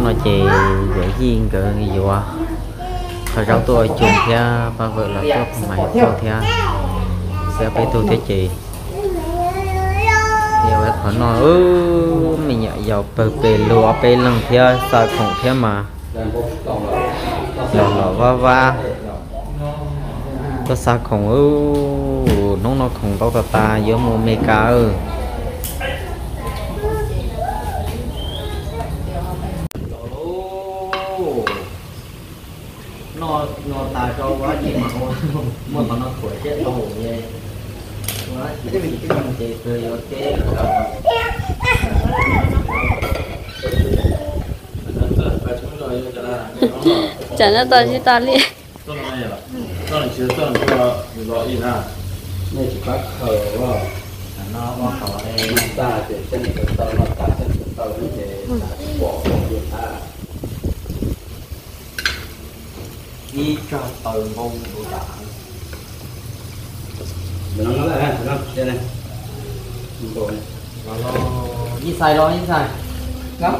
No ces yawm yij nkawd yuav qhov zaub tuaj ua cub thiab pab vawm los tuaj phoov maiv tuaj thiab, xwb peb tug thiab ces yuav qhov no. Me nyuam yaus pawg pes lug ob peb leeg thiab xa khoom thiab mas los los vab vab. Tuaj xa khoom, hnub no khoom ntau tas tas yuav mus Mes Kas. Noj no tas rau ua dab tsi mas muaj qhov no thuam siab tau ces ua dab tsi twb tsis zoo ces kawg yuav teb. Tsam no tos tsis tau li. Nej tsis pab khaws, no tag ces txhob nws tau, no tag txhob nws tau ces pom tus tag. Ib tsob taw npau tus tag. Ib xais los ib xais. Xais los.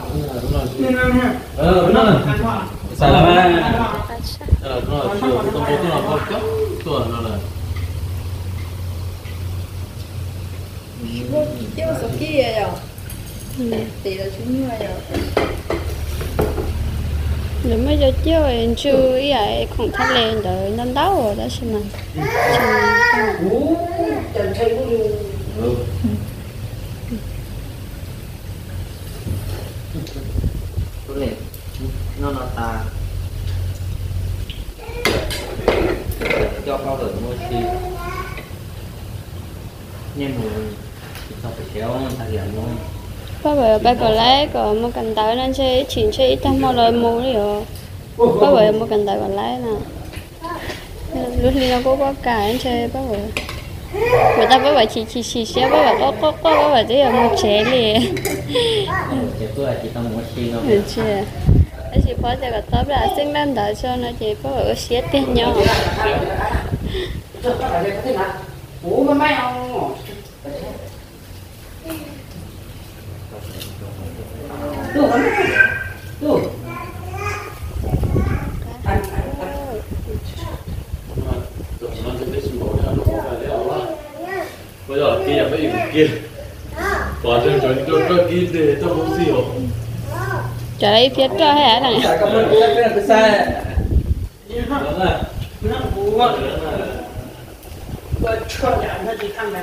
Lawv muaj cov cauj ntsw ib yam khoom thaj les ntawd ntau ntau tab sis mas noj no tas, coj pab vawm mus ua si. Nej mus tsis txog pem kev tag tiam mus. Pab vawm pab kom laib kom mus kawm ntawv no ntshe ib chim ntshe ib tag hmo los mus li os. Pab vawm mus kawm ntawv kom laib no. Lub hli no kuj pob kam ntshe pab vawm, kuv tab pab vawm chim chim chim siab, pab vawm quaj quaj quaj, pab vawm twb yuav mus tsev li. Tab sis phob tias kom txhob plam xeeb laj ntawd tso no ces pab vawm ua siab tiag nyob. Cov ib phiab roj thiab na.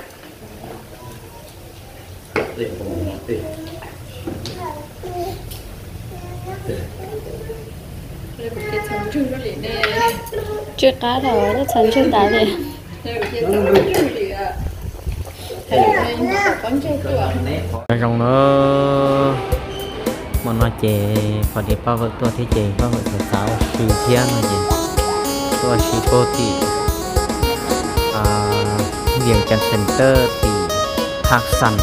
Tsw qab thaum txhos ntswg tas li. Zoo na, hmo no ces pom tias pab vawm tuaj thiab ces pab vawm xav xav ua si thiab no ces tuaj ua si puag tim Vias Cas Center tim Thaj Xas.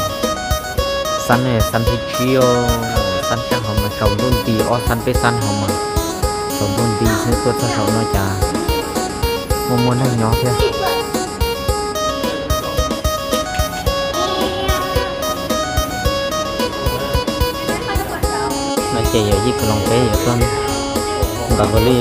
Xab no yog xab thib tsib os, xab sab hauv mas tsaus ntuj nti, ob xab peb xab hauv mas tsaus ntuj nti xwb, tuaj txog saum no cas muaj muaj neeg nyob thiab. No ces yog yij kwv loos peb yuav tuaj ntaus li.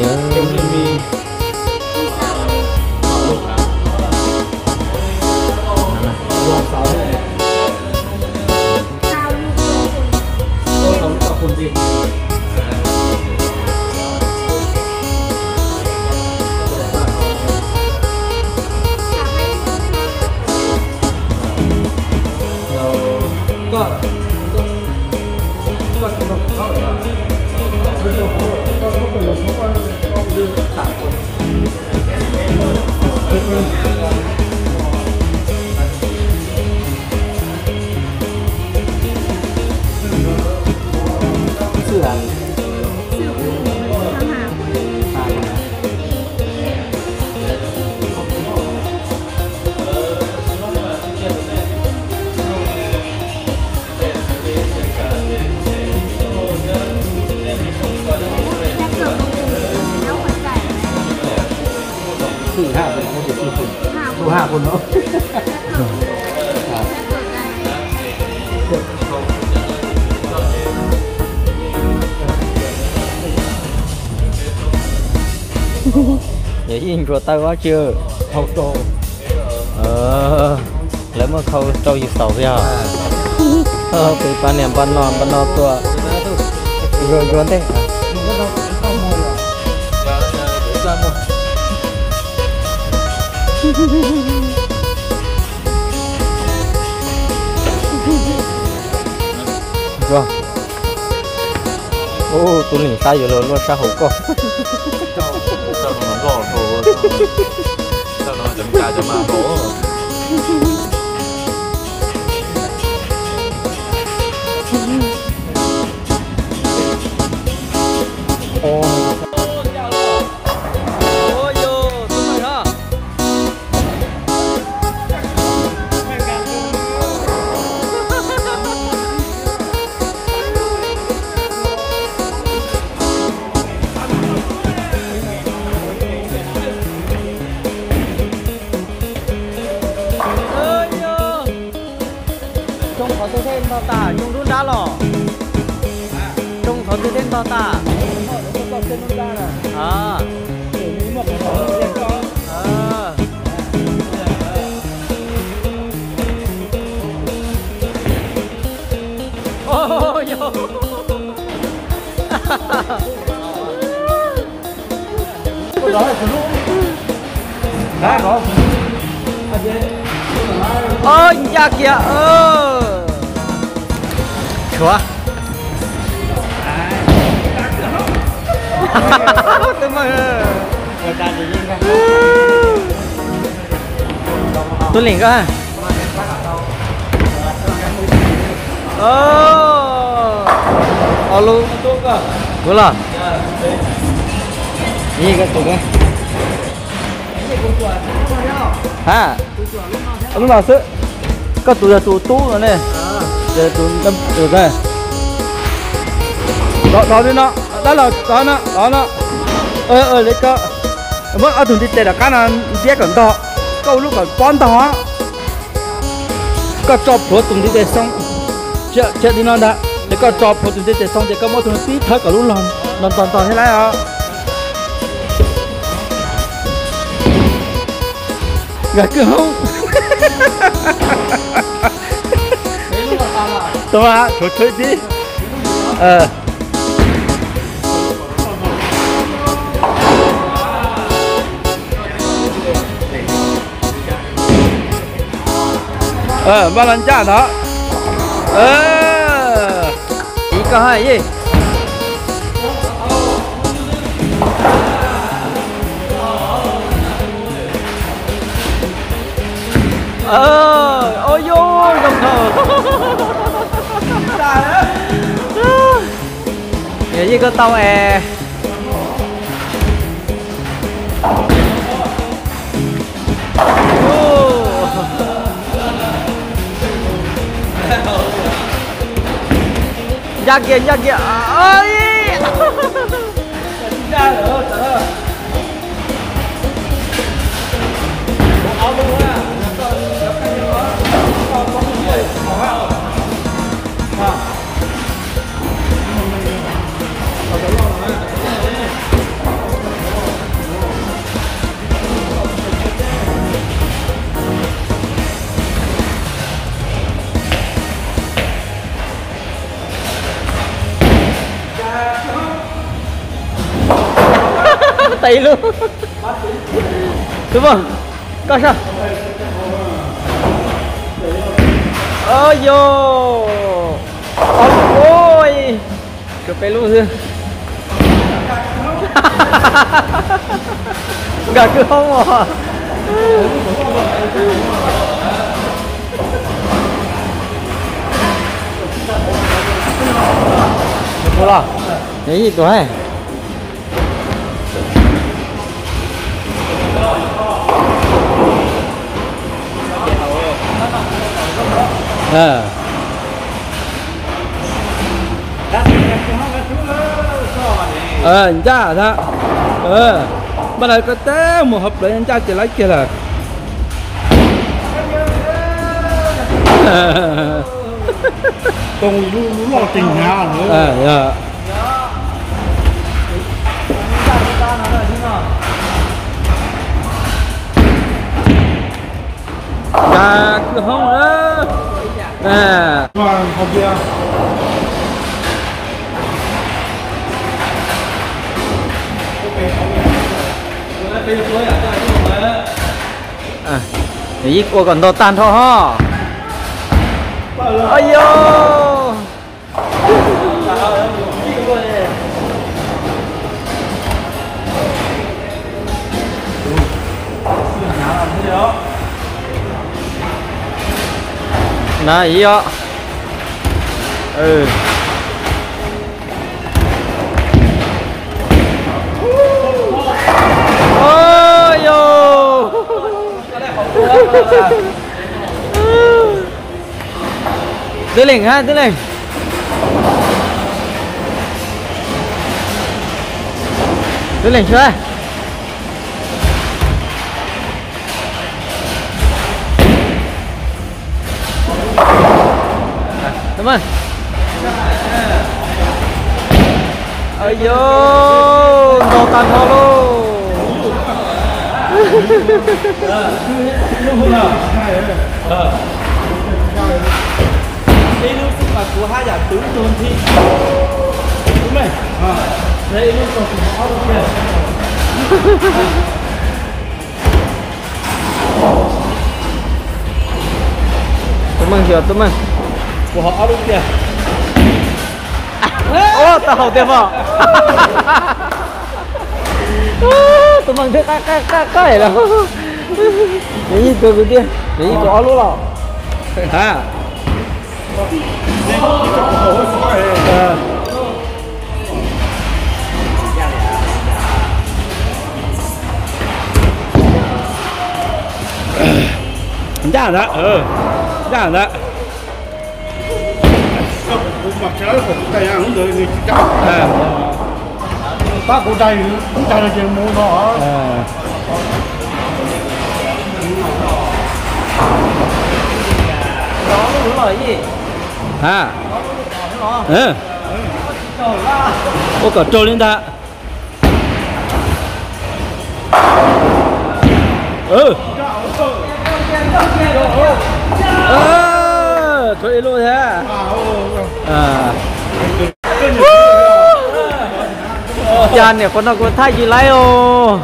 Thu ha phun no. Yog ib ntsuas tawb dab tsi? Lawv muab khau rau yus xaus yog. Peb pab niag npaj noj npaj noj tuaj zuag zuag ntej. Ua, tus neeg saib yuav luag luaj sab hauv koj. Tsoo qhov twg thiaj ntog tas, tsoo nruab nrab los? Tsoo qhov twg thiaj ntog tas? Ncaj kiag. Tshuav. Tub Leej koj. Ob lub. Kuv los. Ib koj tus. Ha, lub no xwb. Koj tus yog tus tub no ne. Thov li no, dab laug thov no, thov no. Li koj muab ob tug ntiv tes rov qab no ntiab kom ntog, koj ua lub kom pob ntog. Koj tso plhuav tus ntiv tes xoo, tsis li no ntag, ces koj tso plhuav tus ntiv tes xoo ces koj muab tus no tib thawb kom lub log ntog ntog thiab lauj. Nkag kwj hoob. Tau, tshuav tshuav tib. Npaj los ncaj ntag. Ib koj hais yej. Ua yuj zoo dhau. Yog yej koj tau es. Ncaj kiag, ncaj kiag. Tau ib lub. Tus poj, koj sab. Ua yuj. Ua, tshuav peb lub xwb. Nkag kwj hoob os. Ua los, yog ib tug hais. Ncaj ntag. Npaj no koj teb mus hauv plawv ncaj kiag lawm kiag lawm. Too lub loj teg hnyav. Yog. Hoob na. Yeej ua kom ntau tag nrho ho. Ayo. Na ib os. Oj yos. Twb lees hab, twb lees. Twb lees xwb. Tub Meej. Ayo, ntau tag nrho lauj. Ib lub xwb mas kuv haj yam twv tug nthi. Tub Meej, ib lub tug kuv ho ob lub kiag. Tub Meej xyuas, Tub Meej. Kuv ho ob lub kiag. Ua tau hau tiag mog. Tub Meej thiab qab qab qab qab lawm. Nws yeej tuav kuv tiag, nws yeej tuav ob lub los. Ha. Ncaj ntawd, ncaj ntawd. Pab kuv dag, kuv dag no ces mus no. Ha. Ua kom raug li ntag. Tshuav ib lub thiab. Cas niam qhuav no kuv thaij tsis laib os.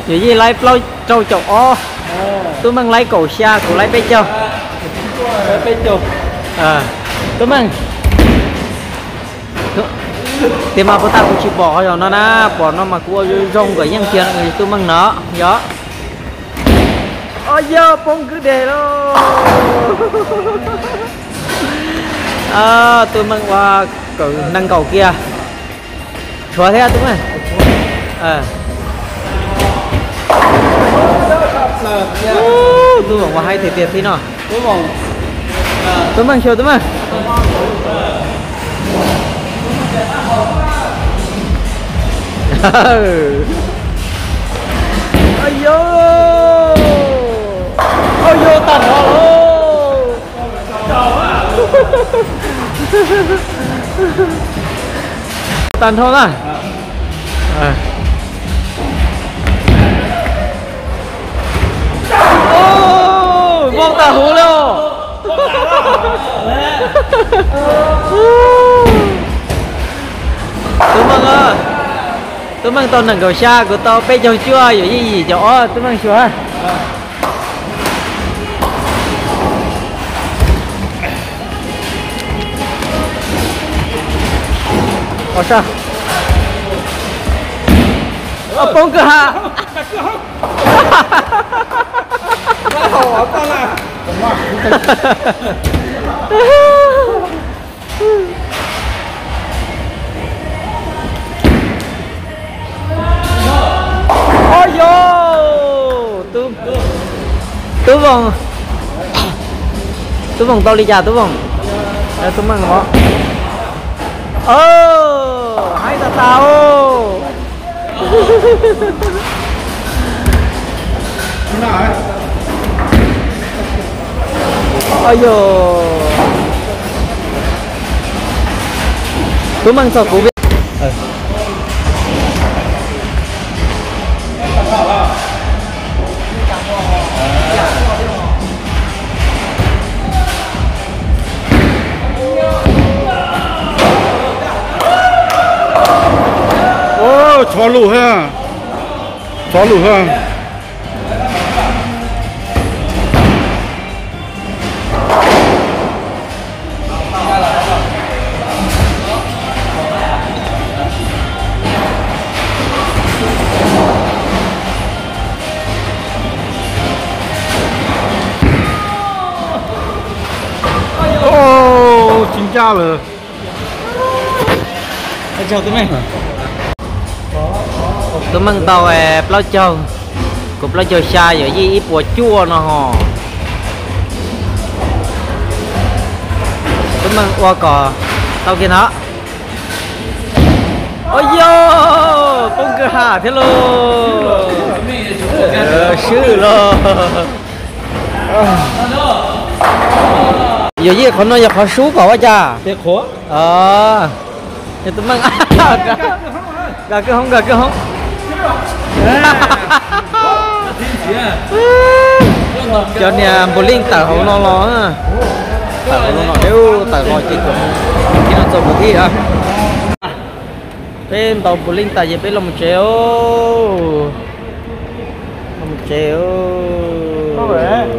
Yus yeej laib plaub rau caum ob. Tub Meej laib kaum xya, kuv laib peb caug. Tub Meej. Tias mas puas tas kuv tsis pom qhov zaum no na, pom no mas kuv ua zoo zoo kom yeej tiag Tub Meej no yog. Os yog poob kwj deg lauj. Tub Meej ua kawm nees nkaum kiag. Tshuav thiab Tub Meej. Tub Meej ua haib tiag tiag thib no. Tub Meej xyuas Tub Meej. Ayo, ayo, tag nrho lauj. Tag nrho na. Vau tas huv li os. Tub Meej, Tub Meej tau nees nkaum xya, kuv tau peb caug cuaj, yawm yij yim caum ob, Tub Meej xyuas. Poob kwj ha. Os yos, Tub Voos, Tub Voos tau li cas Tub Voos? Tub Meej os. Haib tas tas. Yog Tub Meej txog kuv. Txhob lus ha, txhob lus ha. Tsis ncaj lawm. Tub Meej tau plaub caug, kuv plaub caug xya, Yawm Yij ib puas cuaj no ho. Tub Meej ua kom tau kiag no. Ua yog poob kwj ha thiab lauj. Swb lauj. Yawm Yij, qhov no yog qhov sub kom ua cas? Yog Tub Meej, nkag kwj hoob, nkag kwj hoob. Cov niag npus leej tawm hauv no los, tawm hauv no, tawm los ces txuas mus, txuas mus tib. Peb ntaus npus leej tas ces peb los mus tsev. Los mus tsev.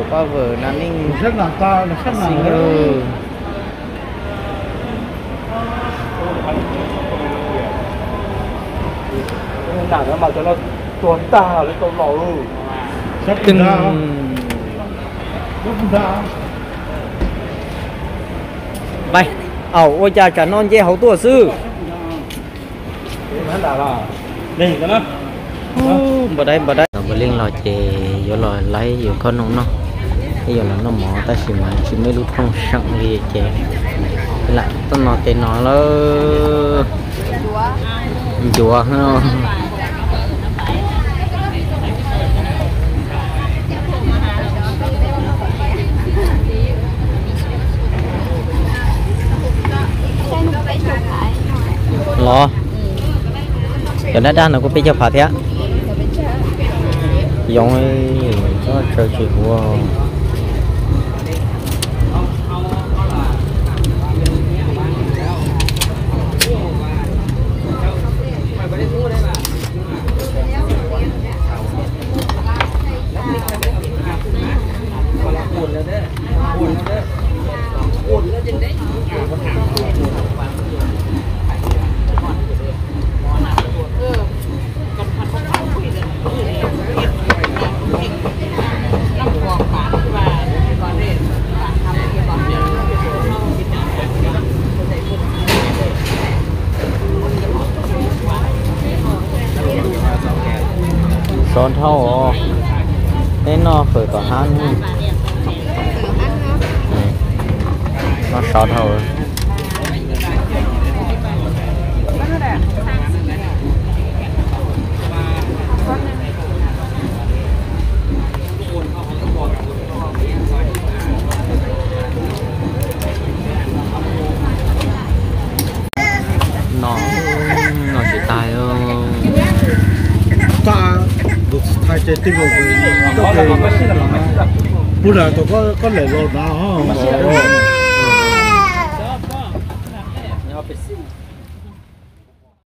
Pab vwm nas neej xi. Pais, aum ua cas tsam no nce hauv tuaj xwb. Npau dai, npau dai. Npau leej los ces yuav los laib yus khob noom noj, ib yuav los noj mov tab sis mas tsis muaj ib lub thooj seem li ces lam tuaj no tes no lawm. Ncuav. Los, cov dab dab no kuj peb caug phav thiab. Yoov, tsaws tsis huv. Sov dhau os. Peb noj fawm tom hab no. Noj sov dhau. No, no tsis tag. Pub la tau koj lem los na.